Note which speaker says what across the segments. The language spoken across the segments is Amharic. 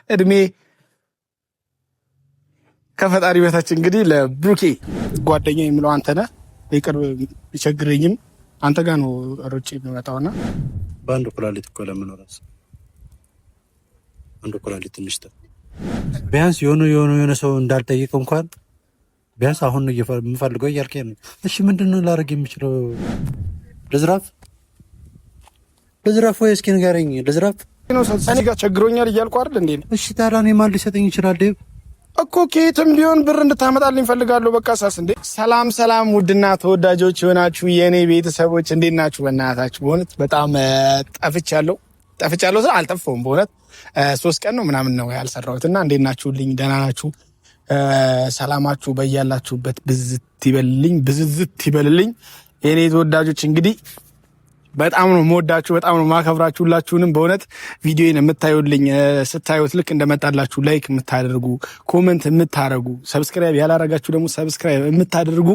Speaker 1: እድሜ ከፈጣሪ በታች እንግዲህ ለብሩኬ ጓደኛ የሚለው አንተ ነህ። ይቅር ቢቸግረኝም አንተ ጋር ነው ሮጬ የሚመጣውና
Speaker 2: በአንድ ኩላሊት እኮ ለመኖር አንድ ኩላሊት ትንሽ ቢያንስ የሆነ የሆነ የሆነ ሰው እንዳልጠይቅ እንኳን ቢያንስ አሁን ነው የምፈልገው እያልከኝ ነው። እሺ ምንድን ነው ላደርግ የምችለው? ልዝራፍ ልዝራፍ ወይ እስኪ ንገረኝ። ልዝራፍ
Speaker 1: ነው እኔ ጋር ቸግሮኛል እያልኩ አይደል እንዴ?
Speaker 2: እሺ ታዲያ እኔ ማን ሊሰጠኝ ይችላል? ዴቭ
Speaker 1: እኮ ከየትም ቢሆን ብር እንድታመጣልኝ እፈልጋለሁ። በቃ ሳስ እንዴ። ሰላም ሰላም፣ ውድና ተወዳጆች የሆናችሁ የእኔ ቤተሰቦች እንዴት ናችሁ? በእናታችሁ በእውነት በጣም ጠፍቻለሁ። ጠፍቻለሁ ስል አልጠፋሁም። በእውነት 3 ቀን ነው ምናምን ነው ያልሰራሁት እና እንዴት ናችሁልኝ? ደህና ናችሁ? ሰላማችሁ በያላችሁበት ብዝት ይበልልኝ፣ ብዝዝት ይበልልኝ። የእኔ ተወዳጆች እንግዲህ በጣም ነው የምወዳችሁ፣ በጣም ነው ማከብራችሁ ሁላችሁንም። በእውነት ቪዲዮን የምታዩልኝ ስታዩት ልክ እንደመጣላችሁ like የምታደርጉ፣ comment የምታደርጉ፣ subscribe ያላረጋችሁ ደግሞ subscribe የምታደርጉ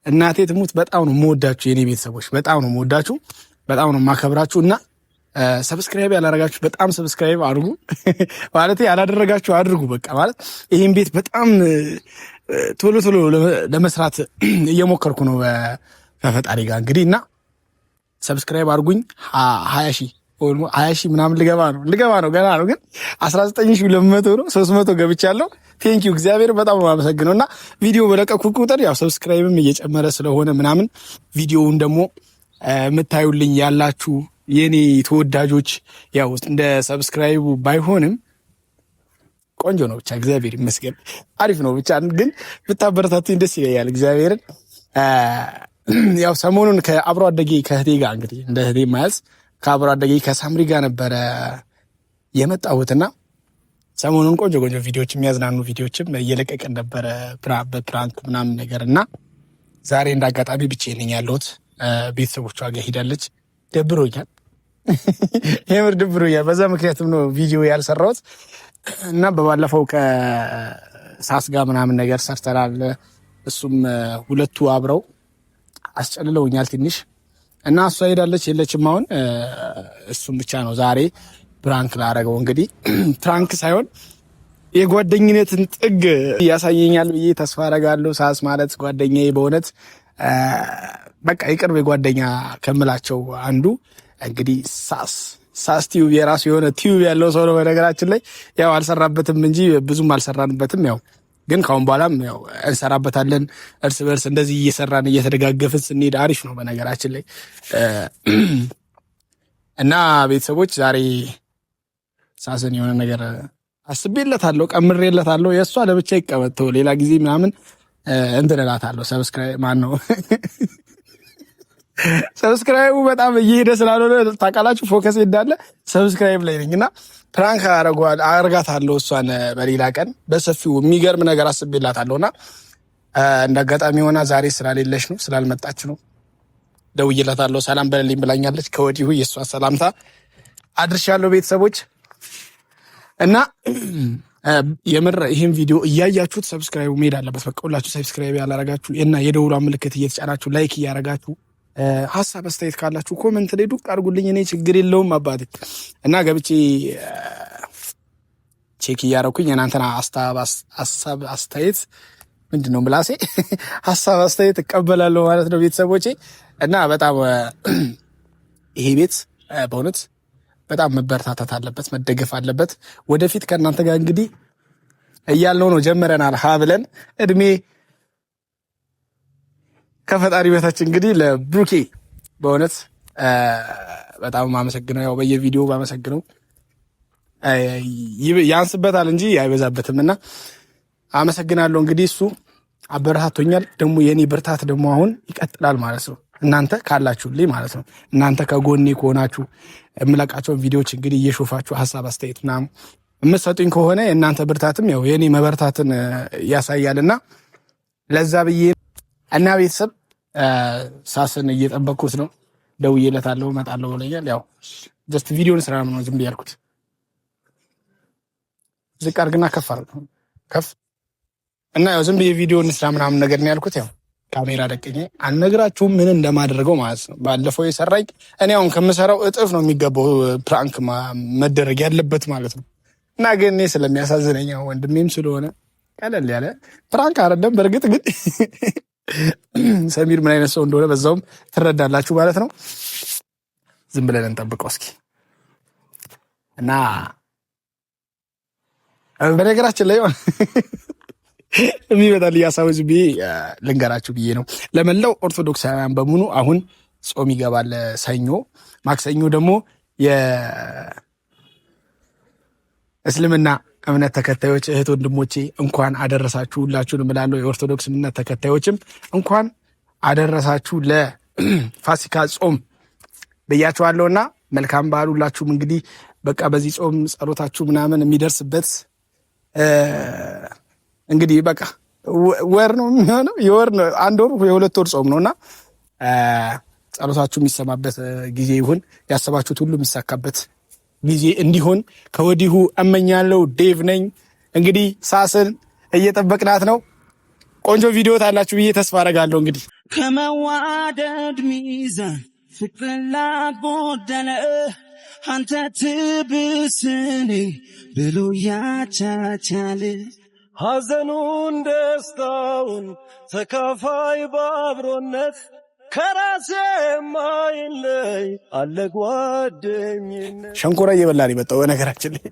Speaker 1: እናቴ ትሙት በጣም ነው የምወዳችሁ የኔ ቤተሰቦች፣ በጣም ነው የምወዳችሁ፣ በጣም ነው ማከብራችሁ እና subscribe ያላረጋችሁ በጣም subscribe አድርጉ። ማለት ያላደረጋችሁ አድርጉ። በቃ ማለት ይህን ቤት በጣም ቶሎ ቶሎ ለመስራት እየሞከርኩ ነው ከፈጣሪ ጋር እንግዲህ እና subscribe አድርጉኝ። 20,000፣ 20,000 ምናምን ልገባ ነው ገና ነው ግን 19,200 ነው፣ 300 ገብቻለሁ። Thank you፣ እግዚአብሔር በጣም ነው የማመሰግነው። እና ቪዲዮ በለቀኩ ቁጥር ያው subscribe ም እየጨመረ ስለሆነ ምናምን ቪዲዮውን ደግሞ የምታዩልኝ ያላችሁ የኔ ተወዳጆች ያው እንደ subscribe ኡ ባይሆንም ቆንጆ ነው። ብቻ እግዚአብሔር ይመስገን አሪፍ ነው። ብቻ ግን ብታበረታቱኝ ደስ ይለኛል። እግዚአብሔርን ያው ሰሞኑን ከአብሮ አደጌ ከእህቴ ጋር እንግዲህ እንደ እህቴ ማያዝ ከአብሮ አደጌ ከሳምሪ ጋር ነበረ የመጣሁትና ሰሞኑን ቆንጆ ቆንጆ ቪዲዮዎች፣ የሚያዝናኑ ቪዲዮዎችም እየለቀቅን ነበረ በ prank ምናምን ነገር እና ዛሬ እንደ አጋጣሚ ብቻዬን ነኝ ያለሁት። ቤተሰቦቿ ጋር ሄዳለች። ደብሮኛል፣ የምር ደብሮኛል። በዛ ምክንያትም ነው ቪዲዮ ያልሰራሁት እና በባለፈው ከሳስ ጋር ምናምን ነገር ሰርተናል። እሱም ሁለቱ አብረው አስጨልለውኛል ትንሽ እና እሷ ሄዳለች የለችም። አሁን እሱም ብቻ ነው ዛሬ prank ላረገው። እንግዲህ prank ሳይሆን የጓደኝነትን ጥግ ያሳየኛል ብዬ ተስፋ አረጋለሁ። ሳስ ማለት ጓደኛዬ በእውነት በቃ የቅርብ የጓደኛ ከምላቸው አንዱ እንግዲህ ሳስ ቲዩብ የራሱ የሆነ tube ያለው ሰው ነው። በነገራችን ላይ ያው አልሰራበትም እንጂ ብዙም አልሰራንበትም። ያው ግን ካሁን በኋላም ያው እንሰራበታለን። እርስ በርስ እንደዚህ እየሰራን እየተደጋገፍን ስንሄድ አሪፍ ነው በነገራችን ላይ። እና ቤተሰቦች ዛሬ ሳስን የሆነ ነገር አስቤለታለሁ፣ ቀምሬለታለሁ። የእሷ ለብቻ ይቀመጥ፣ ሌላ ጊዜ ምናምን እንትን እላታለሁ። Subscribe ማን ነው subscribe ኡ በጣም እየሄደ ስላልሆነ ታውቃላችሁ፣ focus እንዳለ subscribe ላይ ነኝ እና prank አረጋታለሁ እሷን በሌላ ቀን በሰፊው የሚገርም ነገር አስቤላታለሁ። እና እንደ አጋጣሚ ሆና ዛሬ ስላሌለች ነው፣ ስላልመጣች ነው። ደውዬላታለሁ፣ ሰላም በለልኝ ብላኛለች። ከወዲሁ የእሷ ሰላምታ አድርሻለሁ ቤተሰቦች። እና የምር ይህን ቪዲዮ እያያችሁት subscribe ኡ መሄድ አለበት። በቃ ሁላችሁ subscribe ያላረጋችሁ እና የደውሏን ምልክት እየተጫናችሁ like እያረጋችሁ ሀሳብ አስተያየት ካላችሁ comment ላይ ዱቅ አድርጉልኝ። እኔ ችግር የለውም አባቴ። እና ገብቼ check እያረኩኝ የእናንተን ሀሳብ አስተያየት፣ ምንድን ነው ምላሴ፣ ሀሳብ አስተያየት እቀበላለሁ ማለት ነው ቤተሰቦቼ። እና በጣም ይሄ ቤት በእውነት በጣም መበረታታት አለበት፣ መደገፍ አለበት። ወደፊት ከእናንተ ጋር እንግዲህ እያልነው ነው ጀምረናል ሀ ብለን። እድሜ ከፈጣሪ በታች እንግዲህ ለብሩኬ በእውነት በጣም ማመሰግነው። ያው በየቪዲዮ ባመሰግነው ያንስበታል እንጂ አይበዛበትም እና አመሰግናለሁ። እንግዲህ እሱ አበረታቶኛል። ደግሞ የኔ ብርታት ደግሞ አሁን ይቀጥላል ማለት ነው። እናንተ ካላችሁልኝ ማለት ነው። እናንተ ከጎኔ ከሆናችሁ፣ የምለቃቸውን ቪዲዮዎች እንግዲህ እየሾፋችሁ ሀሳብ አስተያየት ምናምን የምትሰጡኝ ከሆነ የእናንተ ብርታትም ያው የኔ መበርታትን ያሳያልና ለዛ ብዬ እና ቤተሰብ ሳስን እየጠበቅኩት ነው። ደውዬለታለሁ፣ እመጣለሁ ብሎኛል። ያው just ቪዲዮን ስራ ነው ዝም ብዬ ያልኩት። ዝቅ አድርግና ከፍ አድርግ ከፍ እና ያው ዝም ብዬ ቪዲዮ እንስራ ምናምን ነገር ነው ያልኩት። ያው ካሜራ ደቅኜ አልነግራችሁም ምን እንደማደርገው ማለት ነው። ባለፈው የሰራኝ እኔ አሁን ከምሰራው እጥፍ ነው የሚገባው prank መደረግ ያለበት ማለት ነው። እና ግን እኔ ስለሚያሳዝነኝ ወንድሜም ስለሆነ ቀለል ያለ prank አይደለም። በእርግጥ ግን ሰሚር ምን አይነት ሰው እንደሆነ በዛውም ትረዳላችሁ ማለት ነው። ዝም ብለን እንጠብቀው እስኪ። እና በነገራችን ላይ የሚመጣል እያሳወዝ ብዬ ልንገራችሁ ብዬ ነው። ለመላው ኦርቶዶክሳውያን በሙሉ አሁን ጾም ይገባል ሰኞ፣ ማክሰኞ ደግሞ የእስልምና እምነት ተከታዮች እህት ወንድሞቼ እንኳን አደረሳችሁ ሁላችሁንም እላለሁ። የኦርቶዶክስ እምነት ተከታዮችም እንኳን አደረሳችሁ ለፋሲካ ጾም ብያችኋለሁና መልካም በዓል ሁላችሁም። እንግዲህ በቃ በዚህ ጾም ጸሎታችሁ ምናምን የሚደርስበት እንግዲህ በቃ ወር ነው የሚሆነው፣ የወር ነው፣ አንድ ወር የሁለት ወር ጾም ነውና ጸሎታችሁ የሚሰማበት ጊዜ ይሁን። ያሰባችሁት ሁሉ የሚሳካበት ጊዜ እንዲሆን ከወዲሁ እመኛለሁ። ዴቭ ነኝ። እንግዲህ ሳስን እየጠበቅናት ነው። ቆንጆ ቪዲዮ ታላችሁ ብዬ ተስፋ አደርጋለሁ። እንግዲህ
Speaker 3: ከመዋደድ ሚዛን ፍቅር ላጎደለ አንተ ትብስኔ ብሎ ያቻቻል
Speaker 4: ሐዘኑን ደስታውን ተካፋይ ባብሮነት ከራሴ ማይለይ አለ ጓደኝነት።
Speaker 1: ሸንኮራ እየበላ ነው የመጣው። በነገራችን ላይ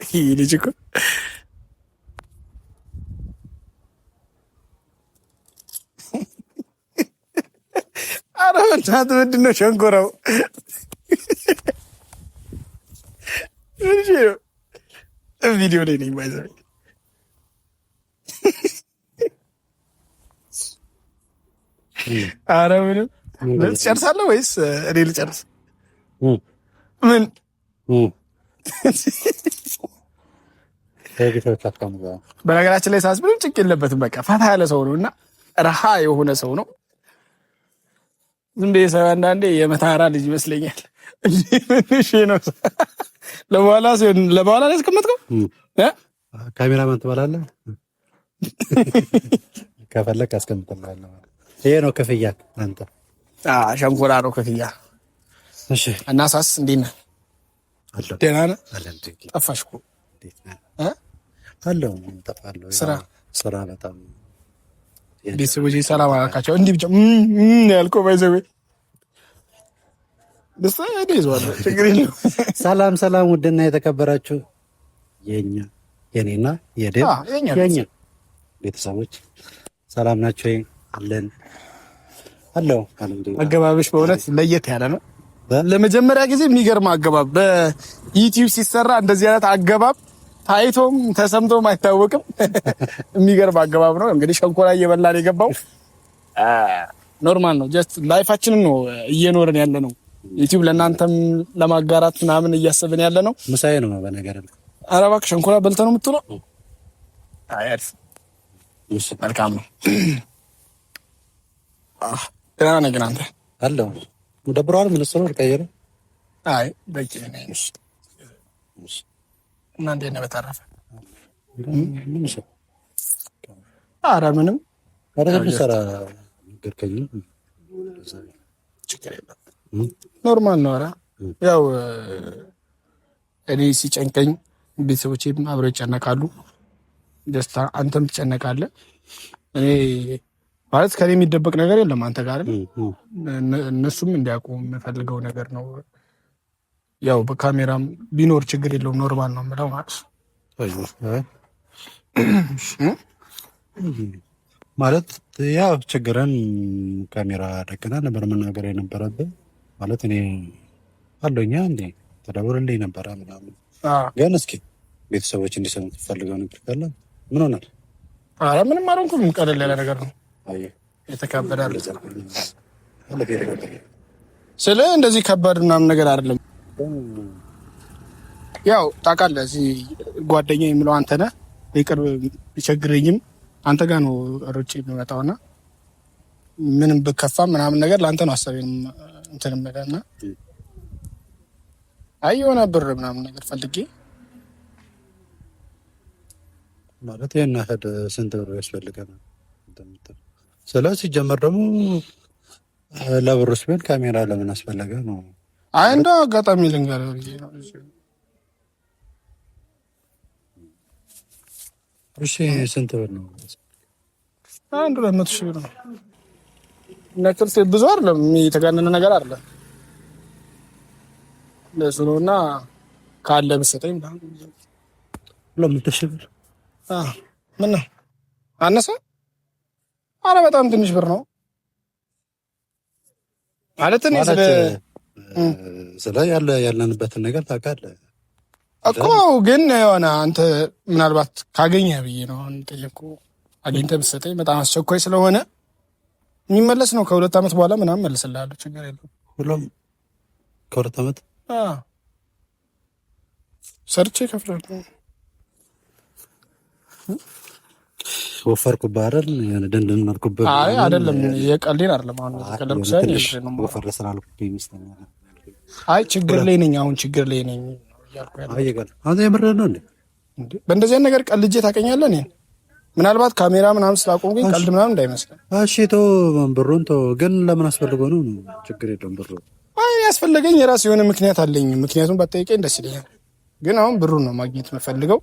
Speaker 1: ይህ ልጅ እኮ ኧረ በእናትህ ምንድን ነው ሸንኮራው? ቪዲዮ ላይ ነኝ ባይዘ ኧረ ምንም ትጨርሳለህ ወይስ እኔ ልጨርስ? ምን በነገራችን ላይ ሳስ ምንም ጭንቅ የለበትም። በቃ ፈታ ያለ ሰው ነው እና ረሃ የሆነ ሰው ነው። ዝም ብዬ ሰው አንዳንዴ የመታራ ልጅ ይመስለኛል። እሺ ነው ለበኋላ ሲሆን ለበኋላ ነው ያስቀመጥከው።
Speaker 2: ካሜራማን ትበላለህ ከፈለክ አስቀምጥልሃለሁ። ይሄ ነው ክፍያ። አንተ
Speaker 1: ሸንኮራ ነው ክፍያ።
Speaker 2: እሺ
Speaker 1: እና ሳስ እንዴት ነህ? ደህና ነህ? ጠፋሽ እኮ
Speaker 2: አለሁ። እጠፋለሁ።
Speaker 1: ስራ
Speaker 2: ስራ በጣም
Speaker 1: ቤተሰቦቼ ሰላም አላልካቸው። እንዲህ ብቻ ያልከው ባይዘዌ ደስታ ይዘዋለሁ። ችግር የለውም።
Speaker 2: ሰላም ሰላም፣ ውድና የተከበራችሁ የኛ የኔና የዴቭ የኛ ቤተሰቦች ሰላም ናቸው? አለን አለው።
Speaker 1: አገባብሽ በእውነት ለየት ያለ ነው። ለመጀመሪያ ጊዜ የሚገርም አገባብ በዩቲዩብ ሲሰራ እንደዚህ አይነት አገባብ ታይቶም ተሰምቶም አይታወቅም። የሚገርም አገባብ ነው። እንግዲህ ሸንኮራ እየበላን የገባው normal ነው። Just life ኣችንን ነው እየኖርን ያለ ነው። ዩቲዩብ ለእናንተም ለማጋራት ምናምን እያሰብን ያለ ነው።
Speaker 2: ምሳዬ ነው በነገር።
Speaker 1: ኧረ እባክህ ሸንኮራ በልተህ ነው የምትውለው? አይ አሪፍ መልካም ነው። ደህና ነህ ግን አንተ?
Speaker 2: አለሁ። ደብረዋል። ምን እሱ ነው ልቀይረው?
Speaker 1: አይ በቂ ነኝ። እና እንዴት ነህ በተረፈ? ኧረ ምንም ችግር የለም። Normal ነው። ኧረ ያው እኔ ሲጨንቀኝ ቤተሰቦቼም አብረው ይጨነቃሉ። ደስታ አንተም ትጨነቃለህ። እኔ ማለት ከኔ የሚደበቅ ነገር የለም አንተ ጋር እነሱም እንዲያውቁ የምፈልገው ነገር ነው። ያው በካሜራም ቢኖር ችግር የለውም normal ነው የምለው ማለት
Speaker 2: ማለት ያው ችግርን ካሜራ ደቅና ነበር መናገር የነበረብህ። ማለት እኔ አለኛ እንዴ ተደውልልኝ ነበረ ምናምን፣ ግን እስኪ ቤተሰቦች እንዲሰሙ ትፈልገው ነገር ካለ ምን ሆናል?
Speaker 1: ኧረ ምንም አልሆንኩም። ቀለል ያለ ነገር ነው። የተካበደ ስለ እንደዚህ ከባድ ምናምን ነገር አይደለም። ያው ታውቃለህ፣ እዚህ ጓደኛ የሚለው አንተ ነህ። ይቅር ቢቸግረኝም አንተ ጋር ነው ሮጬ የሚመጣውና ምንም ብከፋ ምናምን ነገር ለአንተ ነው ሀሳቤን እንትን የምልህ እና አይ የሆነ ብር ምናምን ነገር ፈልጌ
Speaker 2: ማለት ይህን ያህል ስንት ብር ያስፈልገናል? ስለ ሲጀመር ደግሞ ለብሩስ ቢሆን ካሜራ ለምን አስፈለገ ነው።
Speaker 1: አይ እንደው አጋጣሚ ልንገርህ ብዬ ነው።
Speaker 2: እሺ ስንት ብር ነው?
Speaker 1: 100,000 ብር ነው። ነክል ብዙ አይደለም፣ የተጋነነ ነገር አይደለም። ለሱ ነው እና ካለ ብትሰጠኝ
Speaker 2: 200,000 ብር
Speaker 1: ምን ነው አነሰ? አረ በጣም ትንሽ ብር ነው ማለት እኔ
Speaker 2: ስለ ያለንበትን ነገር ታውቃለህ
Speaker 1: እኮ ግን የሆነ አንተ ምናልባት ካገኘህ ብዬ ነው አሁን ጠየቅኩህ። አግኝተህ ብትሰጠኝ በጣም አስቸኳይ ስለሆነ የሚመለስ ነው። ከ2 ዓመት በኋላ ምናምን መልስልሃለሁ፣ ችግር የለውም።
Speaker 2: ሁሉም ከ2 ዓመት
Speaker 1: ሰርቼ እከፍላለሁ።
Speaker 2: ወፈርኩብህ አይደል? የሆነ ደንደን አልኩብህ።
Speaker 1: አይ አይደለም፣ የቀልዴን አይደለም። አሁን የቀለድኩ ሳይሆን
Speaker 2: ወፈር ስላልኩብህ ይመስለኛል።
Speaker 1: አይ ችግር ላይ ነኝ አሁን፣ ችግር ላይ ነኝ እያልኩ ያለው።
Speaker 2: አንተ የምርህን ነው እንዴ?
Speaker 1: በእንደዚህ አይነት ነገር ቀልጄ ታውቀኛለህ? እኔን ምናልባት ካሜራ ምናምን ስላቆምኩኝ ቀልድ ምናምን እንዳይመስልህ።
Speaker 2: እሺ ተው፣ ብሩን ተው። ግን ለምን አስፈልጎ ነው? ችግር የለውም ብሩ።
Speaker 1: አይ ያስፈለገኝ የራስ የሆነ ምክንያት አለኝ። ምክንያቱም ባትጠይቀኝ ደስ ይለኛል። ግን አሁን ብሩን ነው ማግኘት የምፈልገው።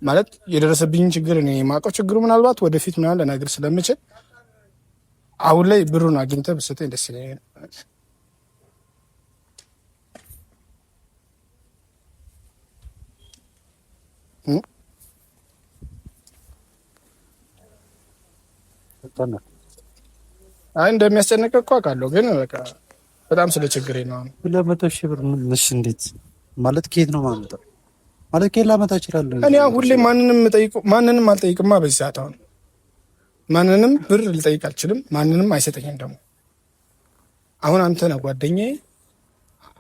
Speaker 1: ማለት የደረሰብኝን ችግር እኔ የማውቀው ችግሩ ምናልባት ወደፊት ምናምን ልነግርህ ስለምችል አሁን ላይ ብሩን አግኝተህ ብትሰጠኝ ደስ ይለኛል። አይ እንደሚያስጨንቅ እኮ አውቃለሁ፣ ግን በቃ በጣም ስለ ችግሬ ነው።
Speaker 2: 200,000 ብር ምንሽ እንዴት ማለት ከየት ነው የማመጣው? ማለት ከየት ላመጣ እችላለሁ?
Speaker 1: እኔ አሁን ሁሌ ማንንም አልጠይቅማ በዚህ ሰዓት። አሁን ማንንም ብር ልጠይቅ አልችልም። ማንንም አይሰጠኝም ደግሞ። አሁን አንተ ነህ ጓደኛዬ፣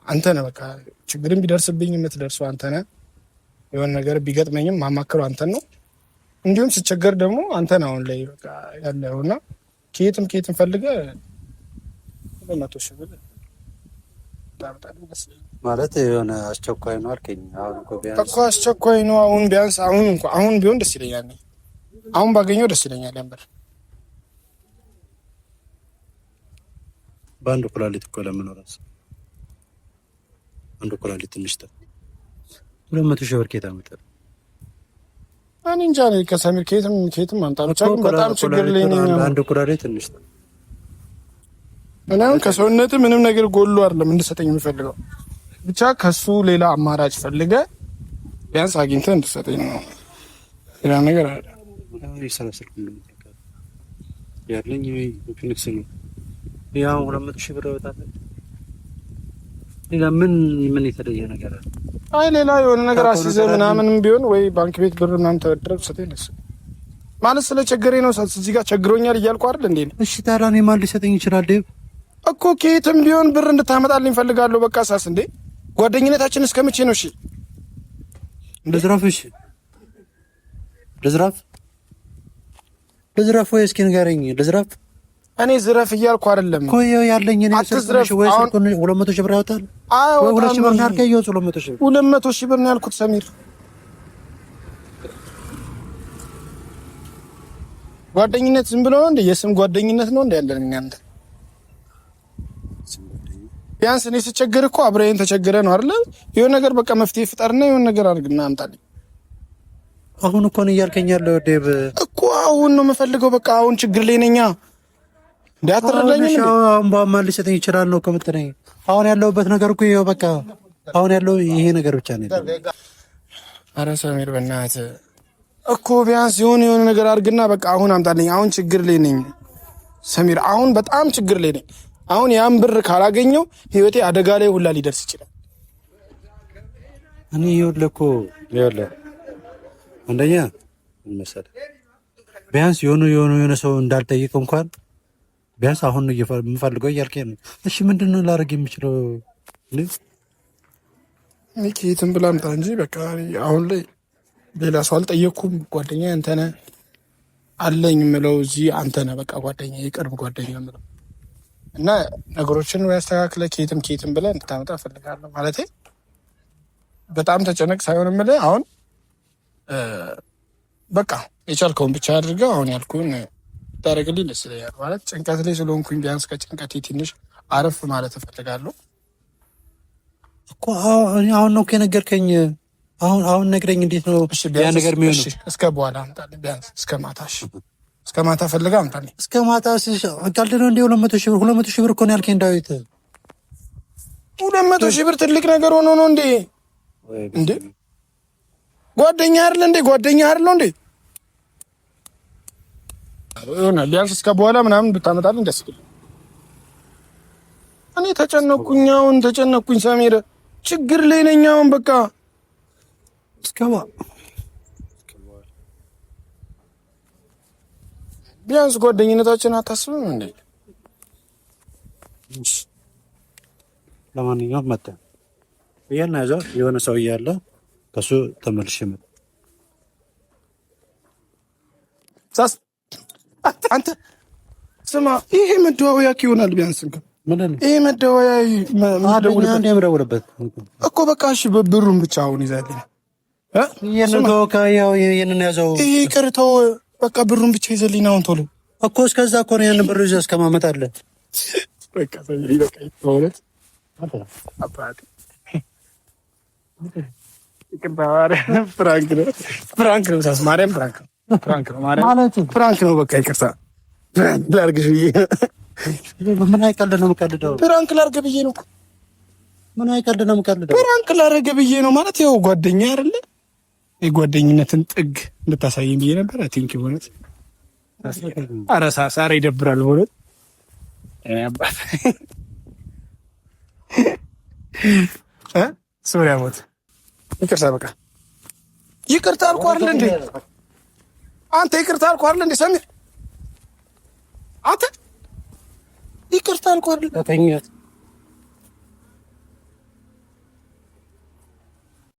Speaker 1: አንተ ነህ በቃ ችግርም ቢደርስብኝ የምትደርሰው አንተ ነህ። የሆነ ነገር ቢገጥመኝም ማማከሩ አንተን ነው። እንዲሁም ስቸገር ደግሞ አንተ ነህ አሁን ላይ በቃ ያለኸውና ከየትም ከየትም ፈልገህ 200,000 ብር
Speaker 2: ማለት የሆነ አስቸኳይ ነው አልከኝ። አሁን እኮ ቢያንስ
Speaker 1: እኮ አስቸኳይ ነው። አሁን ቢያንስ አሁን እንኳን አሁን ቢሆን ደስ ይለኛል። አሁን ባገኘው ደስ ይለኛል ነበር።
Speaker 2: በአንድ ኩላሊት እኮ ለመኖር አንድ ኩላሊት ትንሽ 200,000 ብር ከየት አመጣለሁ?
Speaker 1: እኔ እንጃ ከሰሚር ከየትም ከየትም አምጣ ብቻ ግን በጣም ችግር ላይ ነኝ።
Speaker 2: አንድ ኩላሊት ትንሽ
Speaker 1: እኔ አሁን ከሰውነት ምንም ነገር ጎሎ አይደለም እንድሰጠኝ የምፈልገው ብቻ ከሱ ሌላ አማራጭ ፈልገህ ቢያንስ አግኝተህ እንድሰጠኝ ነው። ሌላ ነገር አለ
Speaker 2: ያለኝ ፊኒክስ ነው። ያው 200,000 ብር ይወጣል። ሌላ ምን ምን የተለየ ነገር አለ?
Speaker 1: አይ ሌላ የሆነ ነገር አስይዘህ ምናምንም ቢሆን ወይ ባንክ ቤት ብር ምናምን ተበድረህ ብትሰጠኝ ደስ ማለት ስለ ቸገረኝ ነው። እዚህ ጋር ቸግሮኛል እያልኩ አይደል እንዴ?
Speaker 2: እሺ ታዲያ እኔ ማን ሊሰጠኝ ይችላል? ዴቭ
Speaker 1: እኮ ከየትም ቢሆን ብር እንድታመጣልኝ እፈልጋለሁ። በቃ ሳስ እንዴ ጓደኝነታችን እስከ መቼ ነው? እሺ
Speaker 2: ልዝረፍ? እሺ ልዝረፍ? ልዝረፍ ወይ እስኪ ንገረኝ። ልዝረፍ?
Speaker 1: እኔ ዝረፍ እያልኩ አይደለም
Speaker 2: እኮ ይኸው ያለኝ እኔ ስልክ ወይ ስልኩን 200,000 ብር ያወጣል ወይ 2,000 ብር ነው ያልከኝ? ይኸው 200,000 ብር
Speaker 1: 200,000 ብር ነው ያልኩት ሰሚር። ጓደኝነት ዝም ብሎ ነው እንዴ? የስም ጓደኝነት ነው እንዴ ያለን እኛ? አንተ ቢያንስ እኔ ስቸገር እኮ አብረኸኝ ተቸግረህ ነው አይደለ? የሆነ ነገር በቃ መፍትሄ ፍጠርና የሆነ ነገር አድርግና አምጣልኝ።
Speaker 2: አሁን እኮ ነው እያልከኝ ያለው ዴቭ
Speaker 1: እኮ አሁን ነው የምፈልገው። በቃ አሁን ችግር ላይ ነኝ። እንዴ አትረዳኝም እንዴ?
Speaker 2: አሁን በማን ሊሰጠኝ ይችላል ነው እኮ የምትለኝ? አሁን ያለሁበት ነገር እኮ ይኸው በቃ አሁን ያለው ይሄ ነገር ብቻ ነው።
Speaker 1: ኧረ ሰሚር በእናትህ እኮ ቢያንስ የሆነ የሆነ ነገር አድርግና በቃ አሁን አምጣልኝ። አሁን ችግር ላይ ነኝ ሰሚር፣ አሁን በጣም ችግር ላይ ነኝ። አሁን ያን ብር ካላገኘው ህይወቴ አደጋ ላይ ሁላ ሊደርስ ይችላል።
Speaker 2: እኔ ይኸውልህ እኮ ይኸውልህ አንደኛ ምን መሰለህ ቢያንስ የሆነ የሆነ የሆነ ሰው እንዳልጠይቅ እንኳን ቢያንስ አሁን ነው የምፈልገው እያልከኝ ነው። እሺ ምንድን ነው ላደርግ የምችለው?
Speaker 1: እኔ ከየትም ብላ አምጣ እንጂ በቃ አሁን ላይ ሌላ ሰው አልጠየቅኩም። ጓደኛ አንተ ነህ አለኝ የምለው እዚህ አንተ ነህ። በቃ ጓደኛ፣ የቅርብ ጓደኛ የምለው እና ነገሮችን ወይ አስተካክለህ ከየትም ከየትም ብለህ እንድታመጣ እፈልጋለሁ። ማለቴ በጣም ተጨነቅ ሳይሆን የምልህ አሁን በቃ የቻልከውን ብቻ አድርገህ አሁን ያልኩህን ታደርግልኝ ደስ ይለኛል። ማለት ጭንቀት ላይ ስለሆንኩኝ ቢያንስ ከጭንቀቴ ትንሽ አረፍ ማለት እፈልጋለሁ።
Speaker 2: እኮ አሁን ነው የነገርከኝ። አሁን አሁን ነግረኝ። እንዴት ነው ያ ነገር የሚሆነው?
Speaker 1: እስከ በኋላ አምጣልኝ፣ ቢያንስ እስከ ማታ። እሺ እስከ ማታ ፈልጋ አምጣልኝ።
Speaker 2: እስከ ማታ ቀልድ ነው እንዴ? 200,000 ብር፣ 200,000 ብር እኮ ነው ያልከኝ ዳዊት።
Speaker 1: 200,000 ብር ትልቅ ነገር ሆኖ ነው እንዴ? እንዴ ጓደኛ አይደል እንዴ? ጓደኛ አይደል እንዴ? ይሆናል ቢያንስ እስከ በኋላ ምናምን ብታመጣልኝ ደስ ይላል። እኔ ተጨነቅኩኝ፣ አሁን ተጨነቅኩኝ። ሰሜር ችግር ላይ ነኝ አሁን በቃ
Speaker 2: እስከ
Speaker 1: ቢያንስ ጓደኝነታችን አታስብም እንዴ?
Speaker 2: ለማንኛውም መጣ ይሄን ያዘው የሆነ ሰው እያለ ከሱ ተመልሼ መጣ።
Speaker 1: አንተ ስማ፣ ይሄ መደዋወያ ይሆናል ቢያንስ እንኳን ይሄ መደዋወያ
Speaker 2: የምደውልበት
Speaker 1: እኮ በቃ እሺ፣ ብሩን ብቻ አሁን ይዛልኝ።
Speaker 2: ይሄንን ያዘው።
Speaker 1: ይሄ ይቅር ተው፣ በቃ ብሩን ብቻ ይዘልኝ አሁን ቶሎ
Speaker 2: እኮ። እስከዛ እኮ ነው ያንን ብር ይዘህ እስከማመጣልህ።
Speaker 1: በቃ በእውነት prank ነው፣ prank ነው። ሳስ ማርያም prank ነው፣ prank ነው፣ ማርያም prank ነው። በቃ ይቅርታ፣ prank ላድርግሽ ብዬ
Speaker 2: ምን አይቀልድ ነው የምቀልደው?
Speaker 1: prank ላድርግ ብዬ ነው።
Speaker 2: ምን አይቀልድ ነው የምቀልደው?
Speaker 1: prank ላድርግ ብዬ ነው ማለት ያው ጓደኛ አይደለ የጓደኝነትን ጥግ እንድታሳየኝ ብዬ ነበር። I think በእውነት ኧረ ሳስ ኧረ ይደብራል በእውነት አባት ሶሪያ ሞት ይቅርታ፣ በቃ ይቅርታ አልኩህ አይደል እንዴ? አንተ ይቅርታ አልኩህ አይደል እንዴ? ሰሚር አንተ ይቅርታ አልኩህ አይደል?